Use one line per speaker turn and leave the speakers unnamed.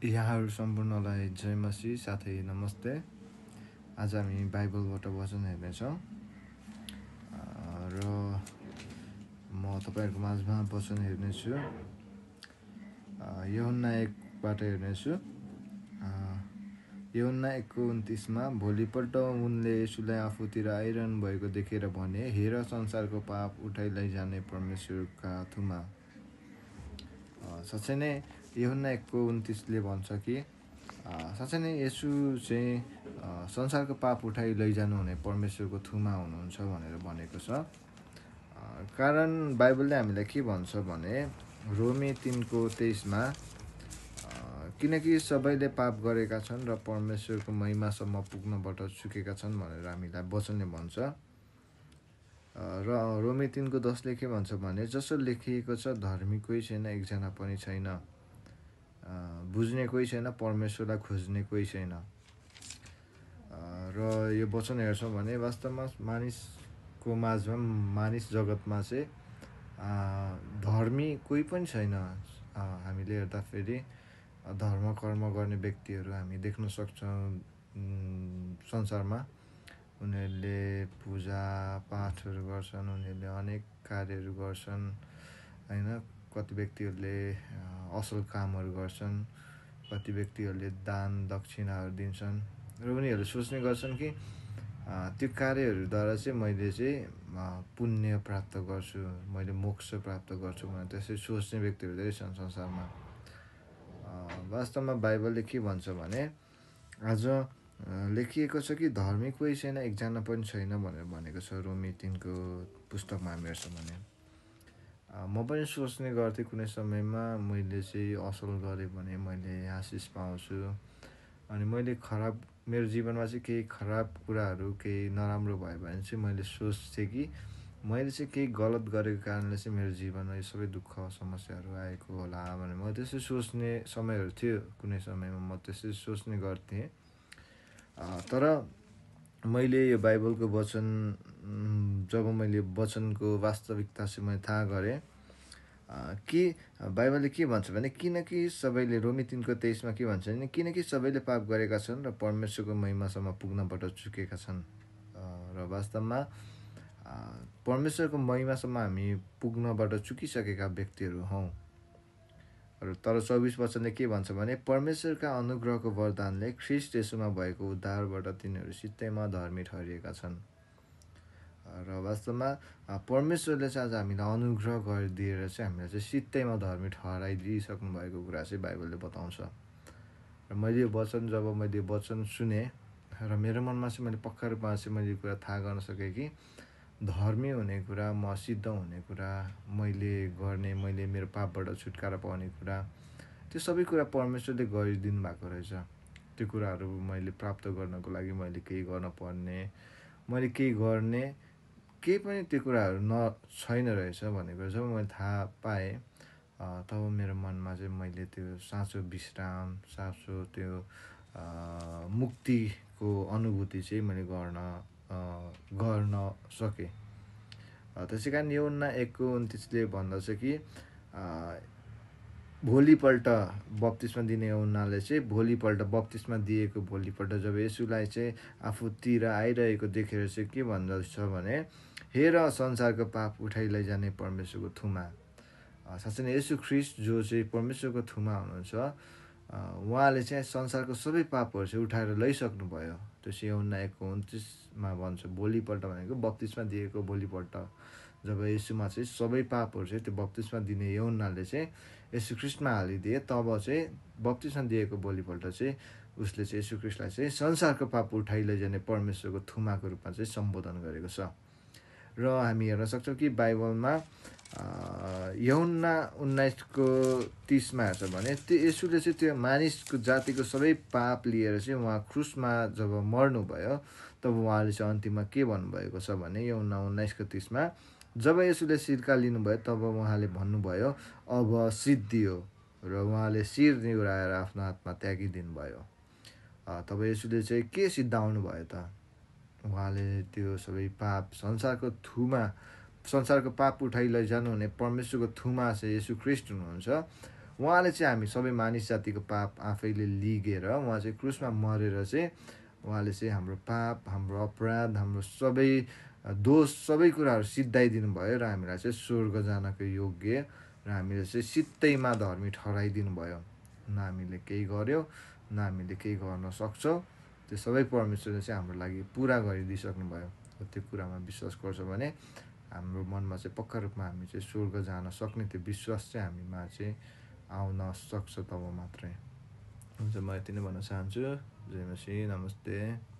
यहाँहरू सम्पूर्णलाई जय मसीह साथै नमस्ते। आज हामी बाइबलबाट वचन हेर्नेछौँ र म तपाईँहरूको माझमा वचन हेर्नेछु। यूहन्ना 1बाट हेर्नेछु। यूहन्ना 1:29 भोलिपल्ट उनले यसुलाई आफूतिर आइरहनु भएको देखेर भने, हेर संसारको पाप उठाइ लैजाने परमेश्वरका थुमा। साँच्चै नै यूहन्ना 1:29ले भन्छ कि साँच्चै नै यसु चाहिँ संसारको पाप उठाइ लैजानु हुने परमेश्वरको थुमा हुनुहुन्छ भनेर भनेको छ। कारण बाइबलले हामीलाई के भन्छ भने रोमी 3:23 किनकि सबैले पाप गरेका छन् र परमेश्वरको महिमासम्म पुग्नबाट चुकेका छन् भनेर हामीलाई वचनले भन्छ। र रोमी 3:10ले के भन्छ भने जसो लेखिएको छ, धर्मी कोही छैन, एकजना पनि छैन, बुझ्ने कोही छैन, परमेश्वरलाई खोज्ने कोही छैन। र यो वचन हेर्छौँ भने वास्तवमा मानिसको माझमा, मानिस जगतमा चाहिँ धर्मी कोही पनि छैन। हामीले हेर्दाखेरि धर्म कर्म गर्ने व्यक्तिहरू हामी देख्न सक्छौँ संसारमा। उनीहरूले पूजा पाठहरू गर्छन्, उनीहरूले अनेक कार्यहरू गर्छन् होइन। कति व्यक्तिहरूले असल कामहरू गर्छन्, कति व्यक्तिहरूले दान दक्षिणाहरू दिन्छन् र उनीहरूले सोच्ने गर्छन् कि त्यो कार्यहरूद्वारा चाहिँ मैले चाहिँ पुण्य प्राप्त गर्छु, मैले मोक्ष प्राप्त गर्छु भनेर त्यसरी सोच्ने व्यक्तिहरू धेरै छन् संसारमा। वास्तवमा बाइबलले के भन्छ भने आज लेखिएको छ कि धर्मी कोही छैन, एकजना पनि छैन भनेर भनेको छ। रोमी 3को पुस्तकमा हामी हेर्छौँ भने म पनि सोच्ने गर्थेँ कुनै समयमा मैले चाहिँ असल गरेँ भने मैले आशिष पाउँछु, अनि मैले खराब, मेरो जीवनमा चाहिँ केही खराब कुराहरू केही नराम्रो भयो भने चाहिँ मैले सोच्थेँ कि मैले चाहिँ केही गलत गरेको कारणले चाहिँ मेरो जीवनमा यो सबै दुःख समस्याहरू आएको होला भने म त्यसरी सोच्ने समयहरू थियो। कुनै समयमा म त्यसरी सोच्ने गर्थेँ। तर मैले यो बाइबलको वचन जब मैले वचनको वास्तविकता चाहिँ मैले थाहा गरेँ कि बाइबलले के भन्छ भने किनकि सबैले, रोमी 3:23 के भन्छ भने किनकि सबैले पाप गरेका छन् र परमेश्वरको महिमासम्म पुग्नबाट चुकेका छन्। र वास्तवमा परमेश्वरको महिमासम्म हामी पुग्नबाट चुकिसकेका व्यक्तिहरू हौँ। तर 24 वचनले के भन्छ भने परमेश्वरका अनुग्रहको वरदानले ख्रीष्ट येशूमा भएको उद्धारबाट तिनीहरू सित्तैमा धर्मी ठहरिएका छन्। र वास्तवमा परमेश्वरले चाहिँ आज हामीलाई अनुग्रह गरिदिएर चाहिँ हामीलाई चाहिँ सित्तैमा धर्मी ठहराइदिइसक्नु भएको कुरा चाहिँ बाइबलले बताउँछ। र मैले यो वचन, जब मैले वचन सुने र मेरो मनमा चाहिँ मैले पक्का रूपमा चाहिँ मैले यो कुरा थाहा गर्न सकेँ कि धर्मी हुने कुरा, म सिद्ध हुने कुरा, मैले गर्ने, मैले मेरो पापबाट छुटकारा पाउने कुरा, त्यो सबै कुरा परमेश्वरले गरिदिनु भएको रहेछ। त्यो कुराहरू मैले प्राप्त गर्नको लागि मैले केही गर्न पर्ने, मैले केही गर्ने केही पनि त्यो कुराहरू छैन रहेछ भनेको जब मैले थाहा पाएँ तब मेरो मनमा चाहिँ मैले त्यो साँचो विश्राम, साँचो त्यो मुक्तिको अनुभूति चाहिँ मैले गर्न सकेँ। त्यसै कारण यूहन्ना 1:29ले भन्दछ कि भोलिपल्ट बप्तिस्मा दिने यूहन्नाले चाहिँ भोलिपल्ट बप्तिस्मा दिएको भोलिपल्ट जब यसुलाई चाहिँ आफूतिर आइरहेको देखेर चाहिँ के भन्दछ भने हेर संसारको पाप उठाइ लैजाने परमेश्वरको थुमा। साँच्चै नै यसु ख्रीष्ट जो चाहिँ परमेश्वरको थुमा हुनुहुन्छ, उहाँले चाहिँ संसारको सबै पापहरू चाहिँ उठाएर लैसक्नु भयो। त्यो चाहिँ यूहन्ना 1:29 भन्छ। भोलिपल्ट भनेको बप्तिस्मा दिएको भोलिपल्ट जब यसुमा चाहिँ सबै पापहरू चाहिँ त्यो बप्तिस्मा दिने यूहन्नाले चाहिँ यसु ख्रीष्टमा हालिदिए, तब चाहिँ बप्तिस्मा दिएको भोलिपल्ट चाहिँ उसले चाहिँ यसु ख्रीष्टलाई चाहिँ संसारको पाप उठाइ लैजाने परमेश्वरको थुमाको रूपमा चाहिँ सम्बोधन गरेको छ। र हामी हेर्न सक्छौँ कि बाइबलमा यूहन्ना 19:30 हेर्छ भने त्यो यसुले चाहिँ त्यो मानिसको जातिको सबै पाप लिएर चाहिँ उहाँ क्रुसमा जब मर्नुभयो तब उहाँले चाहिँ अन्तिममा के भन्नुभएको छ भने यूहन्ना 19:30 जब यसुले सिरका लिनुभयो तब उहाँले भन्नुभयो अब सिद्धियो, र उहाँले शिर निहुराएर आफ्नो हातमा त्यागिदिनु भयो। तब यसुले चाहिँ के सिद्धाउनु भयो त? उहाँले त्यो सबै पाप, संसारको पाप उठाइ लैजानु हुने परमेश्वरको थुमा चाहिँ यसु ख्रीष्ट हुनुहुन्छ। उहाँले चाहिँ हामी सबै मानिस जातिको पाप आफैले लिगेर उहाँ चाहिँ क्रुसमा मरेर चाहिँ उहाँले चाहिँ हाम्रो पाप हाम्रो अपराध हाम्रो सबै दोष सबै कुराहरू सिद्धाइदिनु भयो र हामीलाई चाहिँ स्वर्ग जानको योग्य र हामीले चाहिँ सित्तैमा धर्मी ठहराइदिनु भयो। न हामीले केही गर्यो न हामीले केही गर्न सक्छौँ, त्यो सबै परमेश्वरले चाहिँ हाम्रो लागि पुरा गरिदिइसक्नु भयो। त्यो कुरामा विश्वास गर्छ भने हाम्रो मनमा चाहिँ पक्का रूपमा हामी चाहिँ स्वर्ग जान सक्ने त्यो विश्वास चाहिँ हामीमा चाहिँ आउन सक्छ तब मात्रै। हुन्छ, म यति नै भन्न चाहन्छु। जय मसी, नमस्ते।